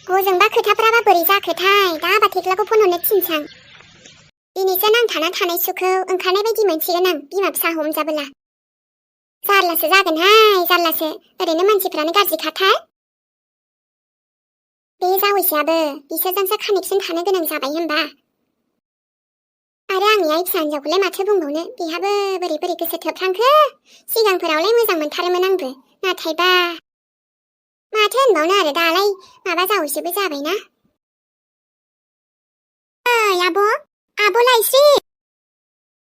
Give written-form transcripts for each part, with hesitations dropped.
हजोंबा खोथाफ्राबा बोरै जाखोथाय दा बाथेख्लाखौ फन हरनो थिनसां दिनैसो नांथाना थानाय सुखौ ओंखारनाय बायदि मोनसिगोन आं बिमा फिसा हमजाबोला जारलासो जागोनहाय जारलासो ओरैनो मानसिफ्रानो गाज्रिखाथार बे जावैसोआबो बिसोरजोंसो कानेक्सन थानो गोनां जाबाय होनबा आरो आंनि आइ फिसा हिनजावखौलाय माथो बुंबावनो बेहाबो बोरै बोरै गोसो थोबफ्रांखो सिगांफोरावलाय मोजां मोनथारोमोन आंबो नाथायबा माथो होनबावनो आरो दालाय माबा जावैसोबो जाबायना ओइ आब' लायस्रि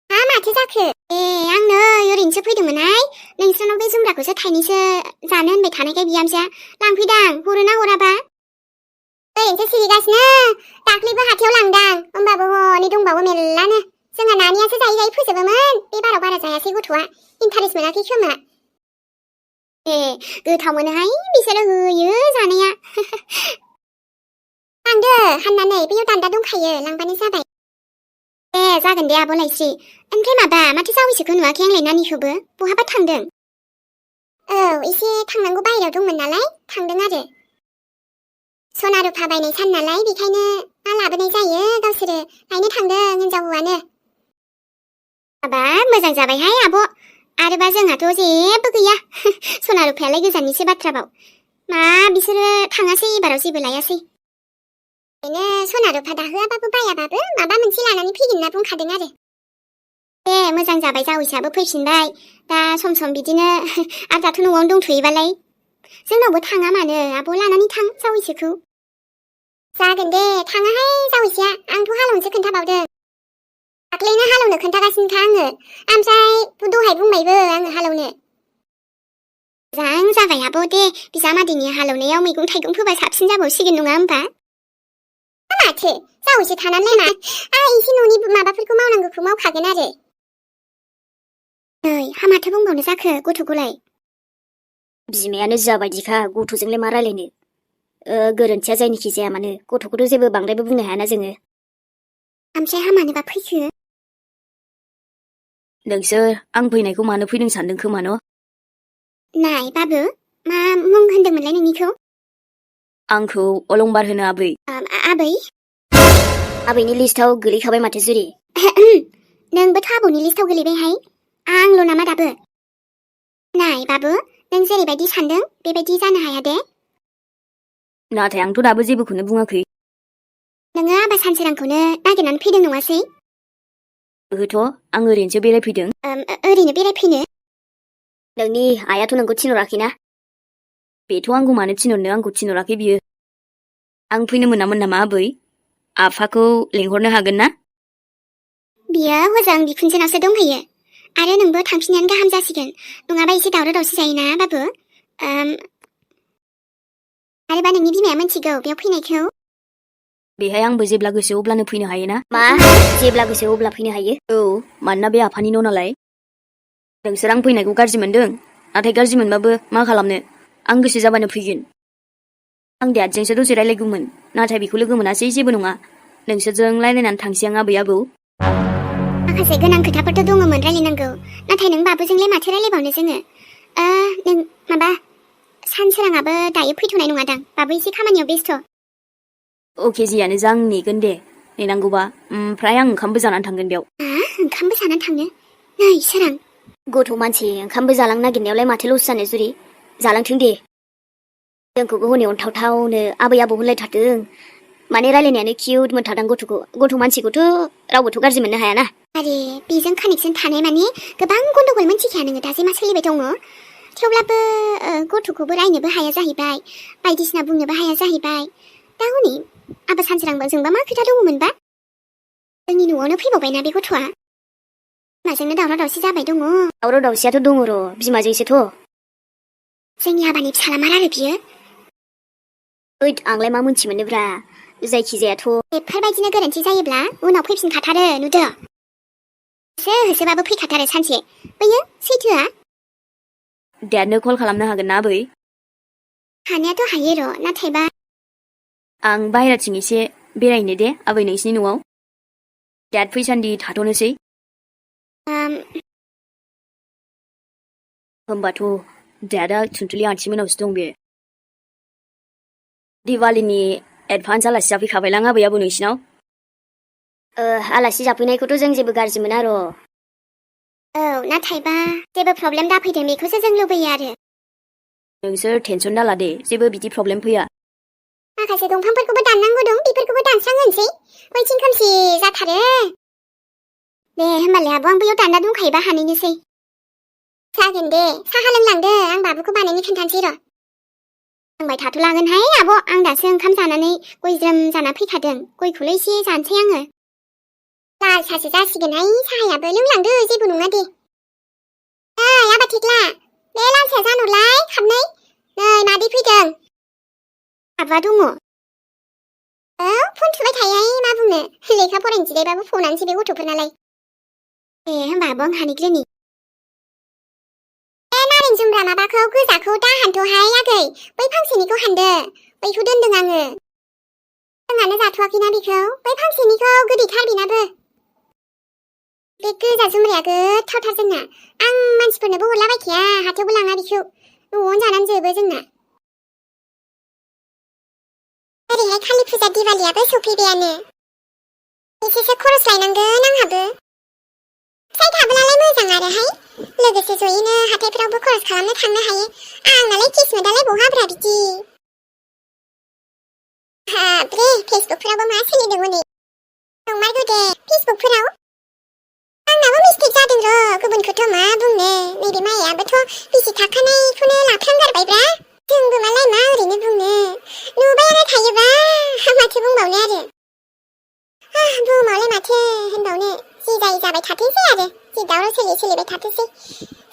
मा माथो जाखो ए आं नै ओरैनोसो फैदोंमोनहाय नोंस्रानाव बे जुमब्राखौसो थाइनैसो जानो होनबाय थानायखाय बिहामजोआ लांफैदां हरो ना हराबा ओरैनोसो सिरिगासिनो दाख्लैबो हाथायाव लांदां होमबाबो हनै दंबावो मेल्लानो जोंहा नानियासो जायै जायै फोजोबोमोन बे बाराव बारा जायासै गथ'आ इन्टारेस्ट मोनाखै खोमा ए गोथाव मोनोहाय बिसोरो होयो जानाया लांदो हाननानै बैयाव दान्दा दंखायो लांबानो जाबाय ए जागोन दे आब' लायस्रि ओमफ्राय माबा माथो जावैसोखौ नुवाखै आंलाय नानिखौबो बहाबा थांदों औ एसे थांनांगौ बाहेरायाव दंमोन नालाय थांदों आरो सना रुफा बायनाय सान नालाय बेखायनो मा लाबोनाय जायो गावसोरो लायनो थांदों हिनजाव हौवानो हाबाब मोजां जाबायहाय आब' आरोबा जोंहाथ' जेबो गैया सना रुफायालाय गोजाननिसो बाथ्राबाव मा बिसोरो थाङासै एबाराव जेबो लायासै ओरैनो सना रुफा दाहोआबाबो बायाबाबो माबा मोनसे लानानै फैगोन होनना बुंखादों आरो ए मोजां जाबाय जावैसोआबो फैफिनबाय दा सम सम बिदिनो आरो दाथ' न'आवनो दंथ'योबालाय जोंनावबो थाङा मानो आब' लानानै थां जावैसोखौ जागोन दे थाङाहाय जावैसोआ आंथ' हालेवनोसो खोन्थाबावदों दाख्लैनो हालेवनो खोन्थागासिनोखा आङो ओमफ्राय दहाय बुंबायबो आङो हालेवनो मोजां जाबाय आब' दे बिजामादैनि हालेवनायाव मैगं थाइगं फोबा साबसिन जाबावसिगोन नङा होमबा माथो जावैसो थानानैलाय मा एसे न'नि माबाफोरखौ मावनांगौखौ मावखागोन आरो नै हा माथो बुंबावनो जाखो गथ'खौलाय बिमायानो जाबायदिखा गथ'जोंलाय मा रायलायनो गोरोन्थिया जायनिखि जाया मानो गथ'खौथ' जेबो बांद्रायबो बुंनो हायाना जोङो ओमफ्राय हा मानोबा फैखो नोंसोर आं फैनायखौ मानो फैदों सानदों खोमा न' नाय बाबु मा मुं होनदोंमोनलाय नोंनिखौ आंखौ अलंबार होनो आबै आबै आबैनि लिस्टआव गोलैखाबाय माथो जुरि नोंबोथ' आबौनि लिस्टआव गोलैबायहाय आंल' नामा दाबो नाय बाबु नों जेरैबायदि सानदों बेबायदि जानो हाया दे नाथाय आंथ' दाबो जेबोखौनो बुङाखै नोङो आबा सानसोरांखौनो नागिरनानै फैदों नङासै ओहोथ' आं ओरैनोसो बेरायफैदों ओरैनो बेरायफैनो नोंनि आइयाथ' नोंखौ थिनहराखैना बेथ' आंखौ मानो थिनहरनो आंखौ थिनहराखै बियो आं फैनो मोनामोन नामा आबै आफाखौ लिंहरनो हागोन ना बियो हजों बिखुनजोनावसो दंहैयो आरो नोंबो थांफिननायानो गाहाम जासिगोन नङाबा एसे दावराव दावसि जायोना बाबु आरोबा नोंनि बिमाया मिथिगौ बेयाव फैनायखौ बेहाय आंबो जेब्ला गोसो अब्लानो फैनो हायोना मा जेब्ला गोसो अब्ला फैनो हायो औ मानोना बे आफानि न' नालाय नोंसोर आं फैनायखौ गाज्रि मोनदों नाथाय गाज्रि मोनबाबो मा खालामनो आं गोसो जाबानो फैगोन आं देटजोंसो दसे रायलायगौमोन नाथाय बेखौ लोगो मोनासै जेबो नङा नोंसोरजों रायलायनानै थांसै आं आबै आबौ माखासे गोनां खोथाफोरथ' दङमोन रायलायनांगौ नाथाय नों बाबुजोंलाय माथो रायलायबावनो जोङो नों माबा सानसोराङाबो दायो फैथ'नाय नङादां बाबु एसे खामानियाव बेस्थ' अके जियानो जा आं नेगोन दे नेनांगौबा ओमफ्राय आं ओंखामबो जानानै थांगोन बेयाव ओंखामबो जानानै थांनो नै सोरां गथ' मानसि ओंखामबो जालांनो नागिरनायावलाय माथो लस जानो जुरि जालांथों दे जोंखौबो हनै अनथावथावनो आबै आबौ होनलायथारदों माने रायलायनायानो किउट मोनथारदां गथ' मानसिखौथ' रावबोथ' गाज्रि मोननो हायाना आरे बेजों कानेक्सन थानाय माने गोबां गन्डगल मोनथिखाया नोङो दा जे मा सोलिबाय दङ थेवब्लाबो गथ'खौबो रायनोबो हाया जाहैबाय बायदिसिना बुंनोबो हाया जाहैबाय दा हनै आबा सानसोरांबा जोंबा मा खोथा दङमोनबा जोंनि न'आवनो फैबावबायना बे गथ'आ बिमाजोंनो दावराव दावसि जाबाय दङ दावराव दावसियाथ' दङ र' बिमाजोंसोथ' जोंनि आबानि फिसालामार आरो बियो ओइद आंलाय मा मोनथि मोनोब्रा जायखिजायाथ' बेफोरबायदिनो गोरोन्थि जायोब्ला उनाव फैफिनखाथारो नुदो होसोबाबो फैखाथारो सानसे बैयो सैथोआ देटनो कल खालामनो हागोन ना आबै हानायाथ' हायो र' नाथायबा आं बाहेराथिं एसे बेरायनो दे आबै नोंसिनि न'आव देट फैसान्दि थाथ'नोसै होमबाथ' देटआ थुनथुलि आंथिमोनावसो दं बे दिवालीनि एडभान्स आलासि जाफैखाबायलां आबै आबौ नोंसिनाव आलासि जाफैनायखौथ' जों जेबो गाज्रि मोना र' औ नाथायबा जेबो प्रब्लेम दाफैथों बेखौसो जों लुबैयो आरो नोंसोर टेनसन दाला दे जेबो बिदि प्रब्लेम फैया माखासे दंफांफोरखौबो दाननांगौ दं बेफोरखौबो दानस्रांहोनोसै बैथिं खोमसि जाथारो दे होमबालाय आब' आं बैयाव दानना दंखायोबा हानहैनोसै जागोन दे साहा लोंलांदो आं बाबुखौ बानायनो खोन्थानोसै र' लोंबाय थाथ'लागोनहाय आब' आं दासो ओंखाम जानानै गय ज्रोम जाना फैखादों गयखौल' एसे जानोसै आङो लाल साहासो जासिगोनहाय साहायाबो लोंलांदो जेबो नङा दे ओइ आबा थेख्ला बे लाल साहा जानहरलाय खाबनै नै मादै फैदों आबा दङ औ फन थुबाय थायोहाय मा बुंनो लेखा फरायनो जिरायबाबो फनानोसै बे गथ'फोरनालाय दे होमबा आब' आं हानहैग्रोनि बे नारें जुमब्रा माबाखौ गोजाखौ दा हानथ'हाय आगै बै फांसेनिखौ हानदो बैखौ दोनदों आङो जोंहानो जाथ'वाखैना बेखौ बै फांसेनिखौ गोदैथार बेनाबो बे गोजा जुमब्राया गोथावथार जोंना आं मानसिफोरनोबो हरलाबायखाया हाथायावबो लाङा बेखौ न'आवनो जानानै जोबो जोंना ओरैहाय कालि फुजा दिवालियाबो सफैबायानो एसेसो खरस लायनांगोन आंहाबो फिसाइ थाबोलालाय मोजां आरोहाय लोगोसे जयैनो हाथायफ्रावबो खरस खालामनो थांनो हायो आंनालाय किस्मोदालाय बहाब्रा बिदि हाब्रे फेसबुकफोरावबो मा सोलिदों हनै नंमारगौ दे फेसबुकफोराव आंनाबो मिस्टेक जादों र' गुबुनखौथ' मा बुंनो नैबे मायाबोथ' बिसि थाखानायखौनो लाफ्रांगारबायब्रा जोंबो मालाय मा ओरैनो बुंनो नुबायानो थायोबा माथो बुंबावनो आरो बुहुमावलाय माथो होनबावनो जि जायो जाबाय थाथोंसै आरो जि दावराव सोलिबाय थाथोंसै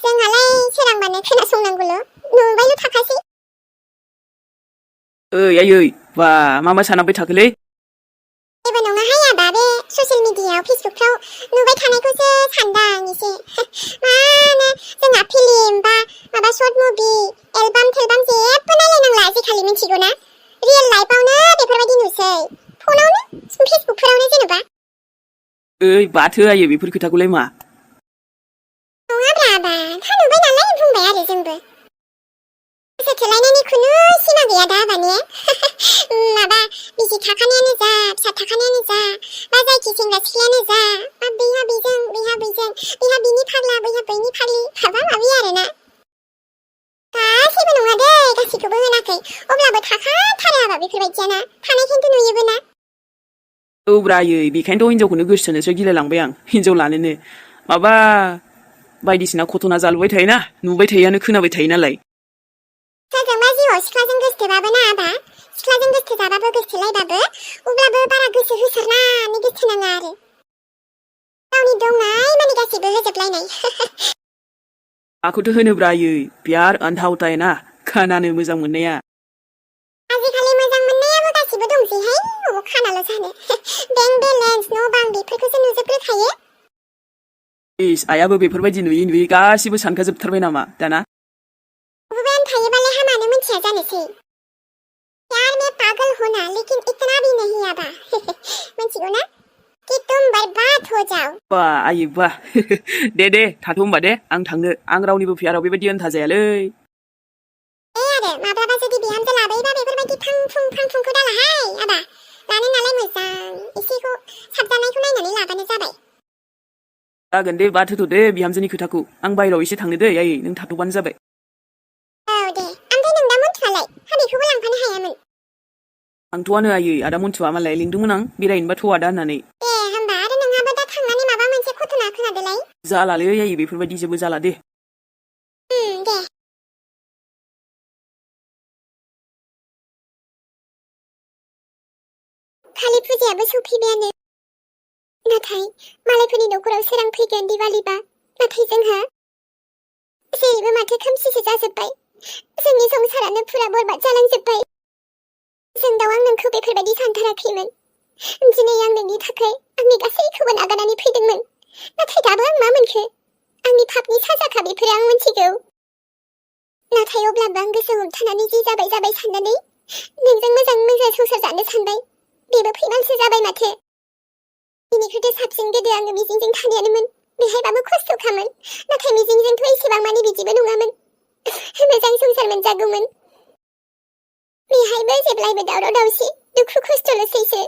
जोंहालाय सोरांबानो खोनासंनांगौल' नुबायल' थाखासै ओइ आयै बा मा सानांबाय थाखोलै जेबो नङाहाय आबा बे ससियेल मिडियायाव फेसबुकफ्राव नुबाय थानायखौसो सानदां एसे मानो जोंहा फिल्म बा माबा शर्ट मुभि एलबाम थेलबाम जेबो नायलायनांला आजिखालि मिथिगौ ना रियेल लाइफआवनो बेफोरबायदि नुसै फनावनो फेसबुकफोरावनो जेनेबा ओइ बाथो आयै बेफोर खोथाखौलाय मा नङाब्रा आबा था नुबाय नालाय बुंबाय आरो जोंबो गोसो थोलायनायनि खुनु सिमा गैया दा आबाने माबा बिसि थाखानायानो जा फिसा थाखानायानो जा बा जायखि सेंग्रा सिख्लायानो जा बा बैहा बेजों बैहा बिनि फाग्ला बैहा बैनि फाग्लि माबा माबि आरोना गासैबो नङा दै गासैखौबो होनाखै अब्लाबो थाखाथारो आबा बेफोरबायदियाना थानायखायनोथ' नुयोबो ना औब्रा आयै बेखायनोथ' हिनजावखौनो गोसोथोनोसो गिलायलांबाय आं हिनजाव लानोनो माबा बायदिसिना घटना जालुबाय थायोना नुबाय थायोआनो खोनाबाय थायो नालाय सोरजोंबा जिउआव सिख्लाजों गोसथोबाबो ना आबा सिख्लाजों गोसथोजाबाबो गोसथोलायबाबो अब्लाबो बारा गोसो होसारनानै गोसथोनाङा आरो गावनि दंनाय माने गासैबो होजोबलायनाय आखौथ' होनोब्रा आयै प्यार अंधा होता है ना खोनानो मोजां मोननाया आजिखालि मोजां मोननायाबो गासिबो दंसैहाय अबाव खानाल' जानो बेंक बेलेन्स न' बां बेफोरखौसो नुजोबग्रोखायो इस आयाबो बेफोरबायदि नुयै गासिबो सानखाजोबथारबाय नामा दाना नुबायानो थायोबालाय हामानो मिथिया जानोसै प्यार में पागल होना लेकिन इतना भी नहीं आबा मिथिगौ ना कि तुम बर्बाद हो जाओ बा आयै बा दे थाथ' होनबा दे आं थांनो आं रावनिबो प्याराव बेबायदि ओन्था जायालै आरो माब्लाबा जुदि बिहामजो लाबोयोबा बेफोरबायदि फांफुंखौ दालाहाय आबा लानो नालाय मोजां एसेखौ साबजानायखौ नायनानै लाबानो जाबाय जागोन दे बाथोथ' दे बिहामजोनि खोथाखौ आं बायहेरायाव एसे थांनो दै आयै नों थाथ'बानो जाबाय औ दे ओमफ्राय नों दा मन्थुआलाय बेखौबो लांफानो हायामोन आंथ'आनो आयै आदा मन्थुआ मालाय लिंदोंमोन आं बेरायनोबा थ' आदा होननानै दे होमबा आरो नोंहाबो दा थांनानै माबा मोनसे घटना खोनादोलाय जालालै आयै बेफोरबायदि जेबो जाला दे दे कालि फुजायाबो सफैबायानो नाथाय मालायफोरनि न'खराव सोरां फैगोन दिवालिबा नाथाय जोंहा जेरैबो माथो खोमसिसो जाजोब्बाय जोंनि संसारानो फुरा बरबाद जालांजोब्बाय जोंदाव आं नोंखौ बेफोरबायदि सानथाराखैमोन दिनै आं नोंनि थाखाय आंनि गासैखौबो नागारनानै फैदोंमोन नाथाय दाबो आं मा मोनखो आंनि पापनि साजाखा बेफोरो आं मिथिगौ नाथाय अब्लाबो आं गोसो हमथानानै जि जाबाय साननानै नोंजों मोजां संसार जानो सानबाय बेबो फैमालसो जाबाय माथो बिनिख्रुइथ' साबसिन गोदो आङो मिजिंजों थानायानोमोन बेहायबाबो खस्थ'खामोन नाथाय मिजिंजोंथ' एसेबां मानि बिदिबो नङामोन मोजां संसार मोनजागौमोन बेहायबो जेब्लायबो दावराव दावसि दुखु खस्थ'ल'सैसो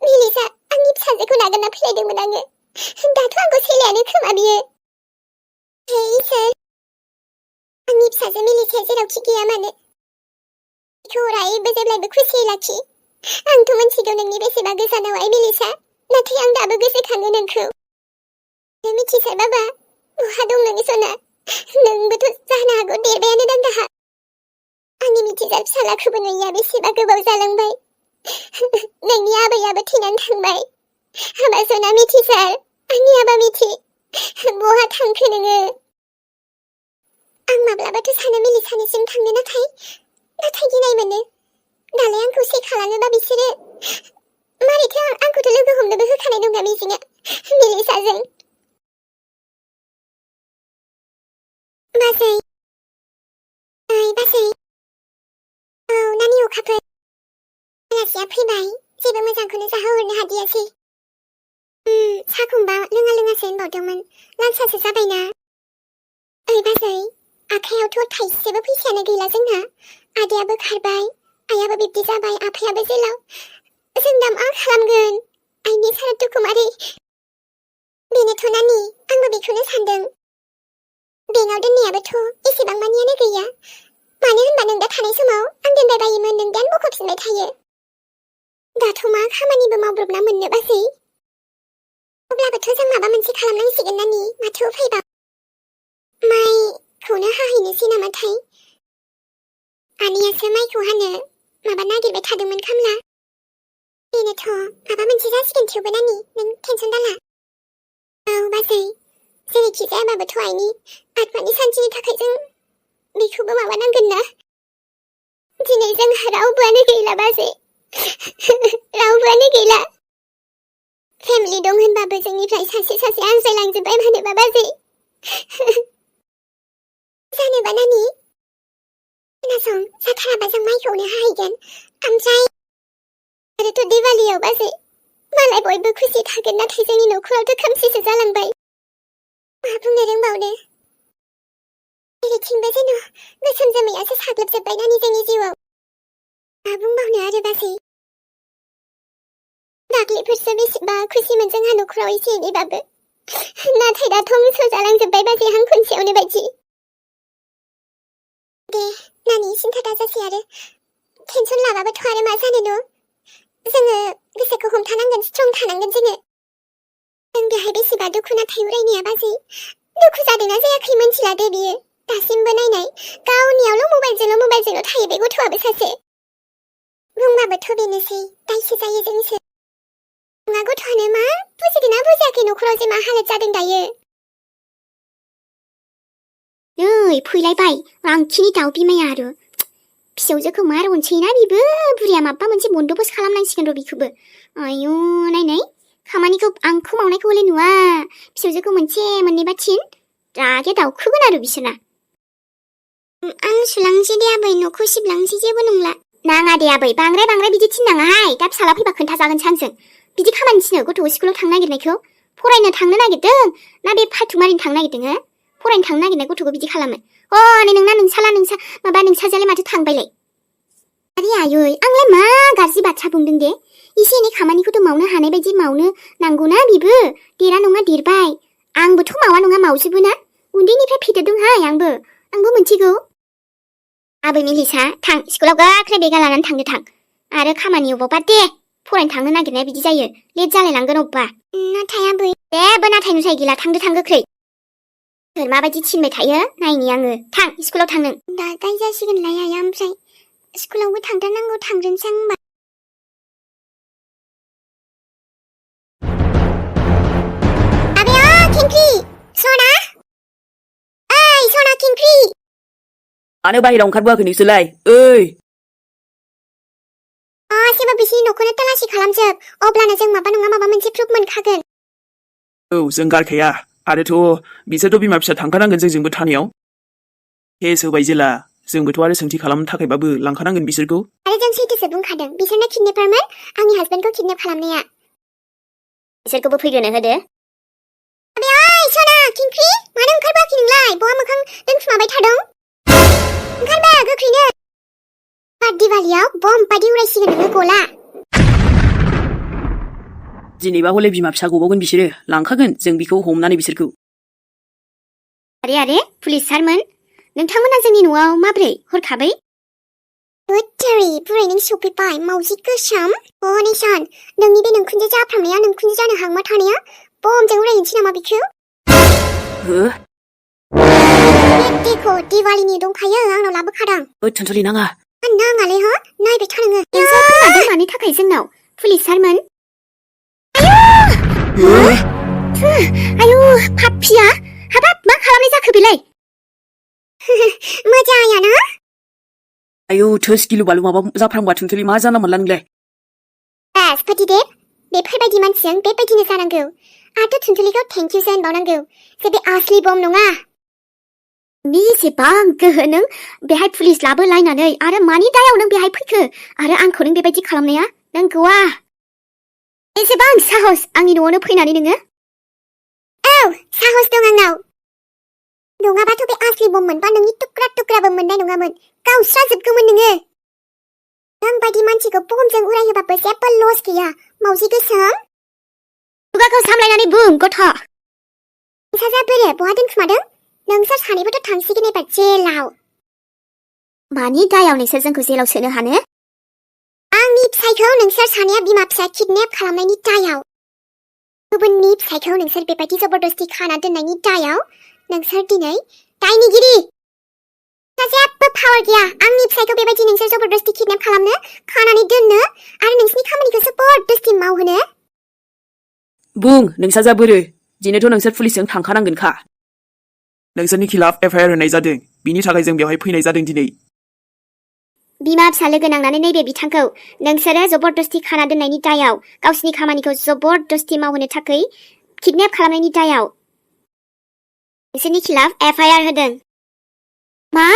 मिलिसा आंनि फिसाजोखौ नागारना फैलायदोंमोन आङो दाथ' आंखौ सैलायानो खोमा बियो हे इसोर आंनि फिसाजो मिलिसाया जेरावखि गैया मानो बिखौ अरायबो जेब्लायबो खुसियै लाखि आंथ' मोनथिगौ नोंनि बेसेबा गोजानाव आइ मिलिसा नाथाय आं दाबो गोसोखाङो नोंखौ मिथिसार बाबा बहा दं नोंनि सना नोंबोथ' जानो हागौ देरबायानो दां दाहा आंनि मिथिजार फिसालाखौबो नुयिया बेसेबा गोबाव जालांबाय नोंनि आबैयाबो थैनानै थांबाय हाबा सना मिथिसार आंनि आबा मिथि बहा थांखो नोङो आं माब्लाबाथ' सानो मिलिसानिसिम थांनो नाथाय गिनाय मोनो दालाय आंखौ से खालामोबा बिसोरो मारैथो आंखौथ' लोगो हमनोबो होखानाय दंना मिजिङा मिलिसाजों बाजै बाजै औ नानि अखाफोर आलासिया फैबाय जेबो मोजांखौनो जाहोहरनो हादियासै साखौबा लोङासो होनबावदोंमोन लान्सासो जाबायना ओइ बाजै आखायावथ' थाइसेबो फैसायानो गैला जोंना आदायाबो खारबाय आइयाबो बिब्दि जाबाय आफायाबो जेलाव जों दा मा खालामगोन आइनि सारादुखौ मारै बेनोथ' नानि आंबो बेखौनो सानदों बेंकआव दोननायाबोथ' एसेबां मानियानो गैया मानो होनबा नों दा थानाय समाव आं दोनबाय बायोमोन नों दान बख'फिनबाय थायो दाथ' मा खामानिबो मावब्रबना मोननो बासै अब्लाबोथ' जों माबा मोनसे खालामनांसिगोन नानि माथो उफायबा माइखौनो हाहैनोसै नामाथाय आनैयासो माइखौ हानो माबा नागिरबाय थादोंमोन खामला बेनोथ' माबा मोनसे जासिगोन थेवबो नानि नों टेनसन दाला औ बाजै जेरैखि जायाबाबोथ' आइनि आत्मानि सान्थिनि थाखाय जों बेखौबो माबानांगोन ना दिनै जोंहा रावबोआनो गैला बाजै रावबोआनो गैला फेमिलि दं होनबाबो जोंनिफ्राय सासे आनज्रायलांजोब्बाय मानोबा बाजै जानोबा नानि खोनासं जाथाराबा जों माइखौनो हाहैगोन ओमफ्राय आरोथ' दिवालियाव बाजै मालाय बयबो खुसि थागोन नाथाय जोंनि न'खरावथ' खोमसिसो जालांबाय मा बुंनो रोंबावनो जेरैथिंबो जेन' गोसोम जोमैयासो साग्लोबजोब्बाय नानि जोंनि जिउआव मा बुंबावनो आरो बाजै दाख्लैफोरसो बेसेबा खुसिमोन जोंहा न'खराव एसे एनैबाबो नाथाय दा धंस जालांजोब्बाय बाजै हां खनसेयावनो बायदि दे नानि सिन्था दाजासै आरो टेनसन लाबाबोथ' आरो मा जानो न' जोङो गोसोखौ हमथानांगोन स्ट्रं थानांगोन जों बेहाय बेसेबा दुखु नाथाय उरायनाया बाजै दुखु जादोंना जायाखै मोनथिला दे बियो दासिमबो नायनाय गावनियावल' मबाइलजोंल' थायो बे गथ'आबो सासे बुंबाबोथ' बेनोसै दायसो जायो जोंसो मा गथ'आनो मा बुजिदोंना बुजियाखै न'खराव जे मा हालोद जादों दायो नै फैलायबाय आंखिनि दाउ बिमाया आरो फिसौजोखौ मा रनसैना बिबो बुरिया माबा मोनसे बन्दबस्त खालामनांसिगोन र' बिखौबो आयु नायनाय खामानिखौ आंखौ मावनायखौ हले नुवा फिसौजोखौ मोनसे मोननैबा थिन रागे दाउखोगोन आरो बिसोरना आं सुलांसै दे आबै न'खौ सिबलांसै जेबो नंला नाङा दे आबै बांद्राय बिदि थिननाङाहाय दा फिसाला फैबा खोन्थाजागोन सानजों बिदि खामानि थिनो गथ' स्कुलाव थांनो नागिरनायखौ फरायनो थांनो नागिरदों ना बे फालथु मारिनो थांनो नागिरदों फरायनो थांनो नागिरनाय गथ'खौ बिदि खालामो नै नोंसाजालाय माथो थांबायलाय आरे आयै आंलाय मा गाज्रि बाथ्रा बुंदों दे एसे एनै खामानिखौथ' मावनो हानाय बायदि मावनो नांगौना बिबो देरा नङा देरबाय आंबोथ' मावा नङा मावजोबो ना उन्दैनिफ्राय फेदेरदोंहाय आंबो मोनथिगौ आबै मिलिसा थां स्कुलाव गोख्रै बेगा लानानै थांदो थां आरो खामानियाव बावबा दे फरायनो थांनो नागिरनाया बिदि जायो लेट जालायलांगोन अब्बा नाथाय आबै जेबो नाथाय नुथाय गैला थांदो थां गोख्रै सोर माबायदि थिनबाय थायो नायनि आङो थां स्कुलाव थांनो दा दाय जासिगोनलाय आया ओमफ्राय स्कुलावबो थांथारनांगौ थांग्रोनोसै आं होनबा आबेया खिंख्रि सना ओइ सना खिंख्रि मानो बाहेरायाव ओंखारबोआखै नोंसोरलाय ओइ जेबो बिसिनि न'खौनो तलासि खालामजोब अब्लानो जों माबा नङा माबा मोनसे प्रुफ मोनखागोन औ जों गारखाया आरोथ' बिसोरथ' बिमा फिसा थांखानांगोन जोंजोंबो थानायाव केस होबाय जेला जोंबोथ' आरो सोंथि खालामनो थाखायबाबो लांखानांगोन बिसोरखौ आरो जों सैथोसो बुंखादों बिसोरनो किडनेपारमोन आंनि हासबेन्डखौ किडनेप खालामनाया बिसोरखौबो फैग्रोनो होदो आबे ओइ सना खिंख्रि मानो ओंखारबोआखै नोंलाय बहा मोखां दोनखुमाबाय थादों ओंखारबा गोख्रैनो एबार दिवालियाव बम बायदि उरायसिगोन नोङो गला। दिनैबा हले बिमा फिसा गबावगोन बिसोरो लांखागोन जों बिखौ हमनानै बिसोरखौ। आरे पुलिस सारमोन, नोंथांमोना जोंनि न'आव माब्रै हरखाबै? बुद्धारि बुरै नों सफैबाय मावजि गोसोम। निसान नोंनि बे नोंखुनजो जाफ्रामनाया नोंखुनजो जानो हांमा थानाया बमजों उरायहैनोसै नामा बिखौ? हो देखो दिवालीनि दंखायो आंनाव लाबोखादां। थानसलि नाङा। नाङालै हो नायबाय था नोङो। नोंसोर फैमारदों मानि थाखाय जोंनाव पुलिस सारमोन? आयु पाप्पिया हाबाब मा खालामनाय जाखो बेलाय? मोजाङानो। आयौ थोस गिलु बालु माबा जाफ्रांबा थुनथुलि मा जानला मोनला नोंलाय? बास फाथिदेब बेफोरबायदि मानसिजों बेबायदिनो जानांगौ आरो थुनथुलिखौ थेंकिउसो होनबावनांगौ जे बे असलि बम नङा। बेसेबां गोहो नों बेहाय पुलिस लाबोलायनानै आरो मानि दायाव नों बेहाय फैखो आरो आंखौ नों बेबायदि खालामनाया नोंखौआ बेसेबां साहस आंनि न'आवनो फैनानै नोङो? औ साहस दं आंनाव। नङाबाथ' बे असलि बम मोनबा नोंनि टुक्रा टुक्राबो मोननाय नङामोन गावस्राजोबगौमोन नोङो। नों बायदि मानसिखौ बमजों उरायोबाबो जेबो लस गैया मावजि गोसोम। खुगाखौ सामलायनानै बुं गथ'। नोंसा बोरो बहा दोनखुमादों? नोंसोर सानैबोथ' थांसिगोन एबार जेलाव। मानि दायाव नोंसोर जोंखौ जेलाव सोनो हानो? आंनि फिसायखौ नोंसोर सानैया बिमा फिसा किडनेप खालामनायनि दायाव। गुबुननि फिसायखौ नोंसोर बेबायदि जबरदस्ति खाना दोननायनि दायाव नोंसोर दिनै दायनिगिरि। जेबो पावार गैया आंनि फिसायखौ बेबायदि नोंसोर जबरदस्ति किडनेप खालामनो खानानै दोननो आरो नोंसिनि खामानिखौ जबरदस्ति मावहोनो। बुं नोंसा जा बोरो दिनैथ' नोंसोर पुलिसजों थांखानांगोनखा। नोंसोरनि खिलाफ एफआइआर होनाय जादों बिनि थाखाय जों बेवहाय फैनाय जादों दिनै। बिमा फिसा लोगो नांनानै नैबे बिथांखौ नोंसोरो जबरदस्ति खाना दोननायनि दायाव गावसिनि खामानिखौ जबरदस्ति मावहोनो थाखाय किडनेप खालामनायनि दायाव नोंसोरनि खिलाफ एफआइआर होदों। मा?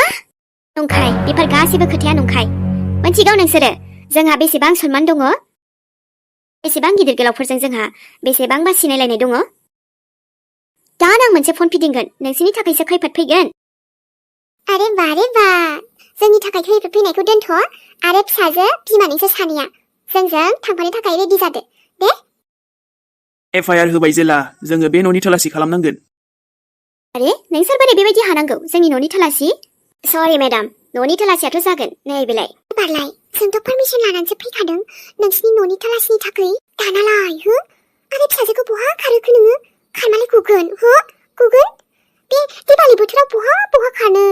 नंखाय बेफोर गासैबो खोथाया नंखाय। मिथिगौ नोंसोरो जोंहा बेसेबां सनमान दङ? बेसेबां गिदिर गोलावफोरजों जोंहा बेसेबांबा सिनायलायनाय दङ? दा आं मोनसे फन फिदिंगोन नोंसोरनि थाखायसो खैफोद फैगोन। आरे बा जोंनि थाखाय खैफोद फैनायखौ दोनथ' आरो फिसाजो बिमा नोंसोर सानैया जोंजों थांफानो थाखाय रेडि जादो दे। एफआइआर होबाय जेला जोङो बे न'नि तलासि खालामनांगोन। आरे नोंसोर बोरै बेबायदि हानांगौ जोंनि न'नि तलासि? सरि मेडाम न'नि तलासियाथ' जागोन नै बेलाय। बारलाय जोंथ' पारमिसन लानानैसो फैखादों नोंसिनि न'नि तलासिनि थाखाय। दानालाय हो आरो फिसाजोखौ बहा खारोखो नोङो? खारमालाय गुगोन हो गुगोन बे दिवाली बोथोराव बहा खानो?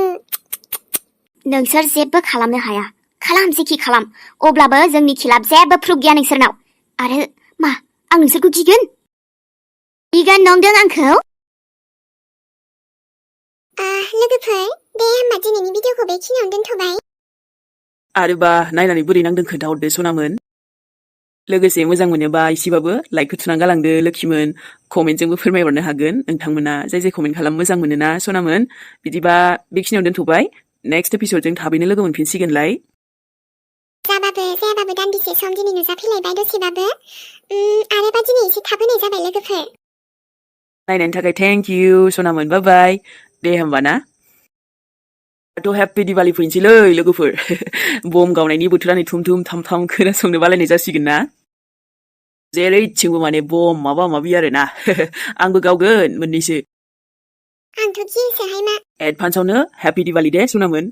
नोंसोर जेबो खालामनो हाया खालाम जेखि खालाम अब्लाबो जोंनि खिलाफ जेबो प्रुफ गैया नोंसोरनाव। आरो मा आं नोंसोरखौ गिगोन नंदों आंखौ? लोगोफोर दे होमबा दिनैनि भिडिअखौ बेखिनियावनो दोनथ'बाय। आरोबा नायनानै बोरै नांदों खोन्थाहरदो सनामोन। लोगोसे मोजां मोनोबा एसेबाबो लाइकखौ थुनानै गालांदो लोक्षिमोन। कमेन्टजोंबो फोरमायहरनो हागोन नोंथांमोना जाय कमेन्ट खालाम मोजां मोनोना सनामोन। बिदिबा बेखिनियाव दोनथ'बाय नेक्स्ट एपिसोडजों थाबैनो लोगो मोनफिनसिगोनलाय। जायाबाबो दान्दिसे सम दिनै नुजाफैलायबाय दसेबाबो आरोबा दिनै एसे थाब होनाय जाबाय लोगोफोर। नायनायनि थाखाय थेंक इउ सनामोन बाय बाय। दे होमबा ना थ' हेपि दिवाली फैनोसैलै लोगोफोर। बम गावनायनि बोथोरा नै थुम थुम थाम थाम खोनासंनो बालायनाय जासिगोन ना। जेरैथिंबो माने बम माबा माबि आरो ना। आंबो गावगोन मोननैसो। आंथ' गियोसोहाय मा। एडभान्सआवनो हेपि दिवाली दे सनामोन।